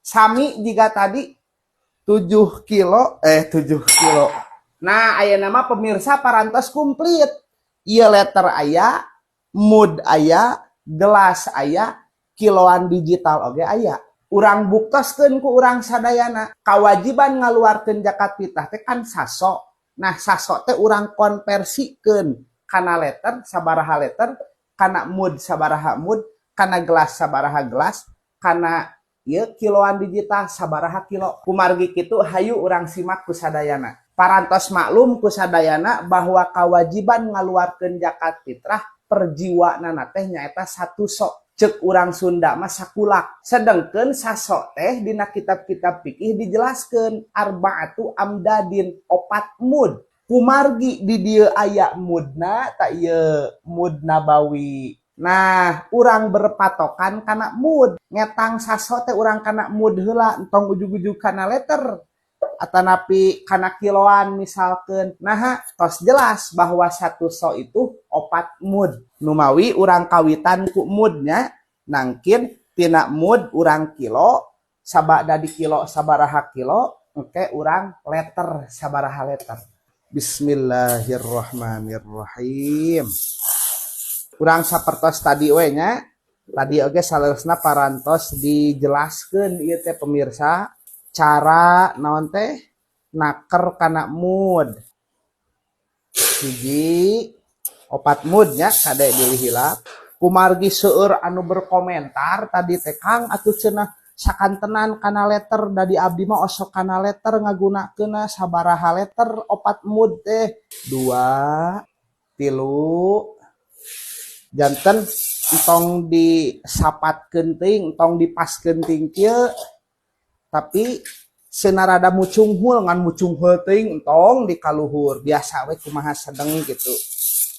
Sami jiga tadi 7 kilo, 7 kilo. Nah, ayeuna mah pemirsa parantos komplit. Ieu letter aya, mud aya, gelas aya, kiloan digital oge aya. Urang buktoskeun ku urang sadayana, kawajiban ngaluarkeun zakat fitrah teh kan saso. Nah, saso teh urang konversikeun kana letter sabaraha letter, kana mud sabaraha mud, kana gelas sabaraha gelas, kana ieu kiloan digital sabaraha kilo. Kumargi kitu hayu urang simak ku sadayana. Parantos maklum ku sadayana bahwa kawajiban ngaluarkeun zakat fitrah per jiwana teh nyaeta 1 sok. Cek urang Sunda mah sakulak. Sedengkeun saso teh dina kitab-kitab fikih dijelaskeun arbaatu amdadin, 4 mud. Kumargi di dieu aya mudna tak ieu mud nabawi. Nah, urang berpatokan kana mud. Ngetang saso teh urang kana mud heula, entong ujug-ujug kana letter atanapi kana kiloan misalkan. Nah, tos jelas bahwa 1 so itu 4 mud. Numawi urang kawitan ku mudnya, nangkin tina mud urang kilo, sabada di kilo sabaraha kilo, engke urang letter sabaraha letter. Bismillahirrahmanirrahim. Urang sapertos tadi we nya. Tadi oge saleresna parantos dijelaskeun ieu teh pemirsa, cara naon teh naker kana mud. Hiji 4 mud nya kade bilih hilap. Kumargi seueur anu berkomentar tadi teh Kang atuh cenah sakantenan kana letter, da di abdi mah osok kana letter ngagunakeunna sabaraha letter 4 mud teh 2 3 janten entong disapatkeun teuing, entong dipaskeun teuing kieu, tapi senarada mucunghul ngan mucunghul teuing entong dikaluhur biasa we kumaha sedeng gitu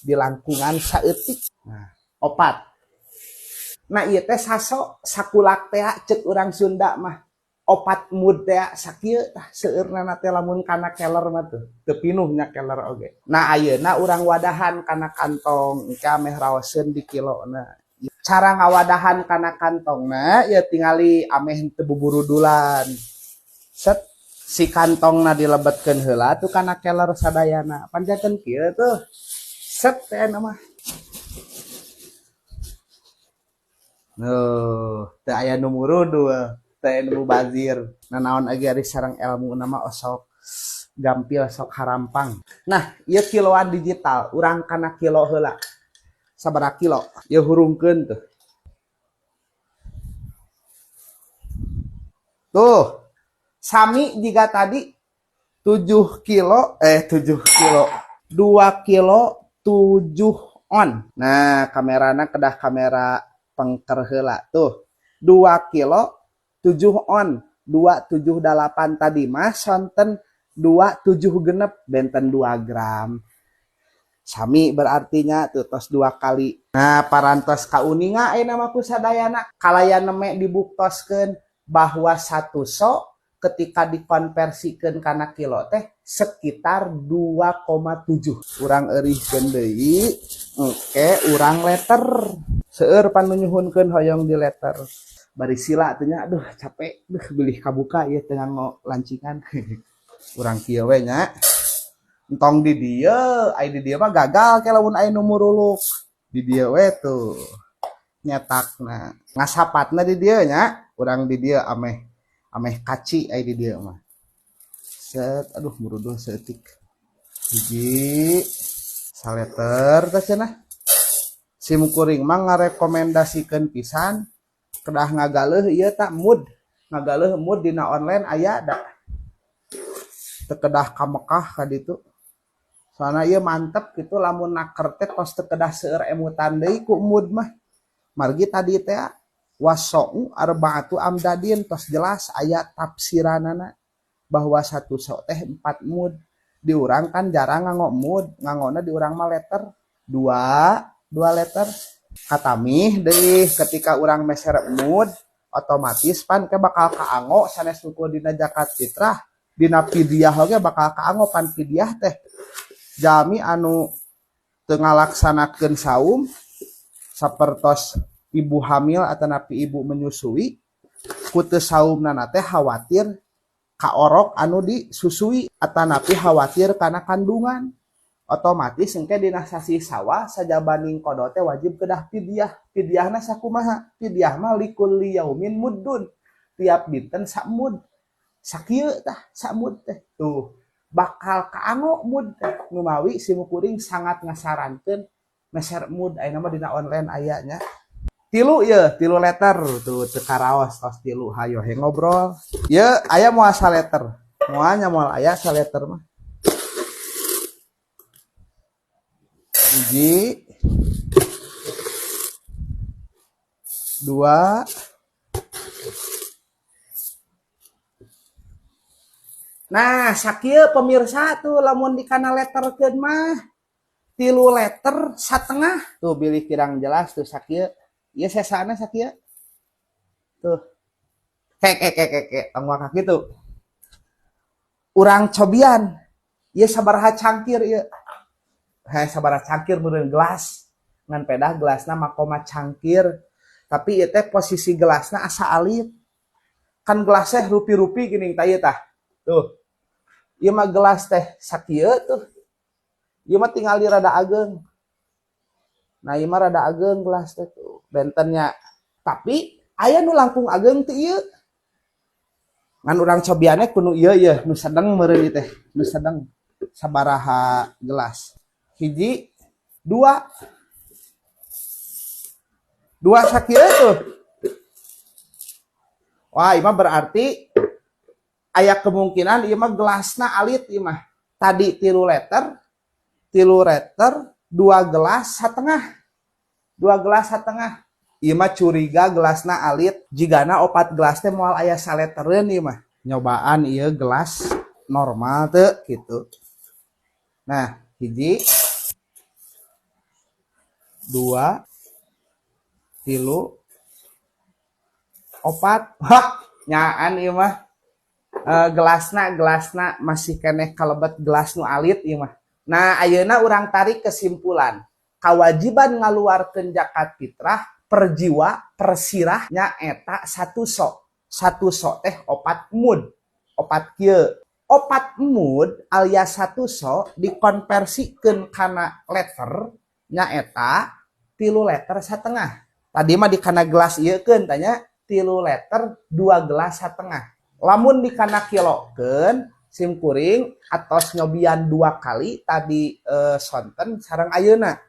di langkungan saeutik. Nah, 4. Nah, ieu teh saso sakulak teh cek urang Sunda mah 4 mud teh sakieu tah seueurna teh lamun kana keler mah tuh teu pinuh nya keler oge. Nah, ayeuna urang wadahan kana kantong engke ameh raoseun di kilona. Cara ngawadahan kana kantongna ya tingali ameh teu buburudulan. Set si kantongna dilebetkeun heula tuh kana keler sadayana. Panjakeun kieu tuh. Set teh mah. Nuh, teu aya nu murudul, teu aya nu mubazir. Nanaon age ari sareng ilmu nama osok gampil sok harampang. Nah, ieu kiloan digital, urang kana kilo heula. Sabaraha kilo? Ieu hurungkeun tuh. Tuh, sami jiga tadi 7 kilo, 7 kilo, 2 kilo 7 on. Nah, kamerana kedah kamera pengker heula tuh. 2 kilo 7 on, 278 tadi mah sonten 27 genep benten 2 gram. Sami berartinya tuh tos 2 kali. Nah, parantos kauninga ayeuna mah ku sadayana kalayan neme dibuktoskeun bahwa 1 so ketika dikonversikeun kana kilo teh sekitar 2,7. Urang eurihkeun deui, engke urang letter. Seueur panunyuhunkeun hoyong di letter. Bari sila teh nya, aduh capek, duh bilih kabuka ieu teh nganggo lancingan. Urang kieu we nya. Entong di dieu, ai di dieu mah gagal ke lamun aya nu muruluk. Di dieu we tuh nyetakna. Ngasapatna di dieu nya, urang di dieu ameh kaci ai di dieu mah. Set, aduh murudul seeutik. Hiji saleter teh cenah. Sim kuring mah ngarekomendasikeun pisan kedah ngagaleuh ieu tak mud. Ngagaleuh mud dina online aya da. Teu kedah ka Mekah ka ditu. Soalna ieu mantep gitu lamun naker teh tos teu kedah seueur emutan deui ku mud mah. Margi tadi teh wasau arbaatu amdadin tos jelas aya tafsiranana bahwa 1 so teh 4 mud. Di urang kan jarang nganggo mud, nganggona di urang mah letter 2 letter. Katamih deui ketika urang meser mud otomatis pan ke bakal kaanggo sanes ngukur dina zakat fitrah, dina fidyah oge bakal kaanggo pan fidyah teh jami anu teu ngalaksanakeun saum sapertos ibu hamil atau napi ibu menyusui Ku teu saumna teh khawatir kaorok anu disusui atanapi khawatir kana kandungan. Otomatis engke dina sasih Sawal sajabaning qada teh wajib kedah fidyah. Fidyahna sakumaha? Fidyah mah likulli yaumin muddun. Tiap dinten samud. Sakieu tah samud teh. Tuh bakal kaanggo mud teh. Numawi simkuring sangat ngasarankeun meser mud ayeuna mah dina online aya nya. Tilu ye, 3 liter tuh teu karaos tos 3 hayo he ngobrol. Ye aya moal saliter. Moal nya moal aya saliter mah. 1, 2. Nah, sakieu pemirsa tuh lamun dikana leterkeun mah 3 liter satengah. Tuh bilih kirang jelas tuh sakieu. Ieu sesana sakieu. Tuh. Kek kek kek kek kek tong waka kitu. Urang cobian. Ieu sabaraha cangkir ieu? Heh, sabaraha cangkir meureun gelas. Ngan pedah gelasna makoma cangkir. Tapi ieu teh posisi gelasna asa alit. Kan gelas teh rupi-rupi geuning tah ieu tah. Tuh. Ieu mah gelas teh sakieu tuh. Ieu mah tinggal di rada ageng. Nah, ieu mah rada ageng gelas teh tuh. Bentennya. Tapi aya nu langkung ageng ti ieu. Ngan urang cobiannya kudu ieu ieu nu sedeng meureun ieu teh, nu sedeng sabaraha gelas. 1, 2. 2 sakieu tuh. Wah, ieu mah berarti aya kemungkinan ieu mah gelasna alit ieu mah. Tadi 3 liter, 3 liter, 2 gelas setengah. 2 gelas setengah. Ieu mah curiga gelasna alit, jigana 4 gelas teh moal aya saletereun ieu mah. Nyobaan ieu gelas normal teu kitu. Nah, 1, 2, 3, 4. Hah, nyaan ieu mah. Gelasna masih keneh kalebet gelas nu alit ieu mah. Nah, ayeuna urang tarik kesimpulan. Kawajiban ngaluarkeun zakat fitrah per jiwa, per sirah nya eta 1 sok. 1 sok teh 4 mud. 4 kieu. 4 mud alias 1 sok dikonversikeun kana liter nya eta 3 liter setengah. Tadi mah dikana gelas ieu keun tanya 3 liter 2 gelas setengah. Lamun dikana kilokeun sim kuring atos nyobian 2 kali tadi sonten sareng ayeuna.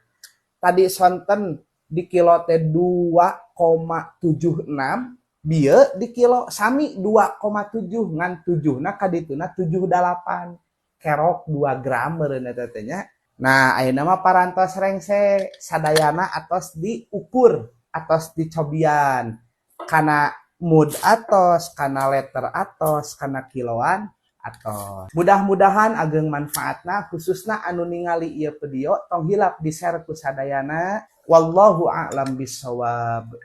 Tadi sonten di kilo teh 2,76, bieu di kilo sami 2,7 ngan 7na kadituna 78. Kerok 2 gram meureun eta teh nya. Nah, ayeuna mah parantos rengse sadayana atos diukur, atos dicobian. Kana mud atos, kana liter atos, kana kiloan atos. Mudah-mudahan ageng manfaatna khususna anu ningali ieu video tong hilap di-share ku sadayana. Wallahu a'lam bissawab.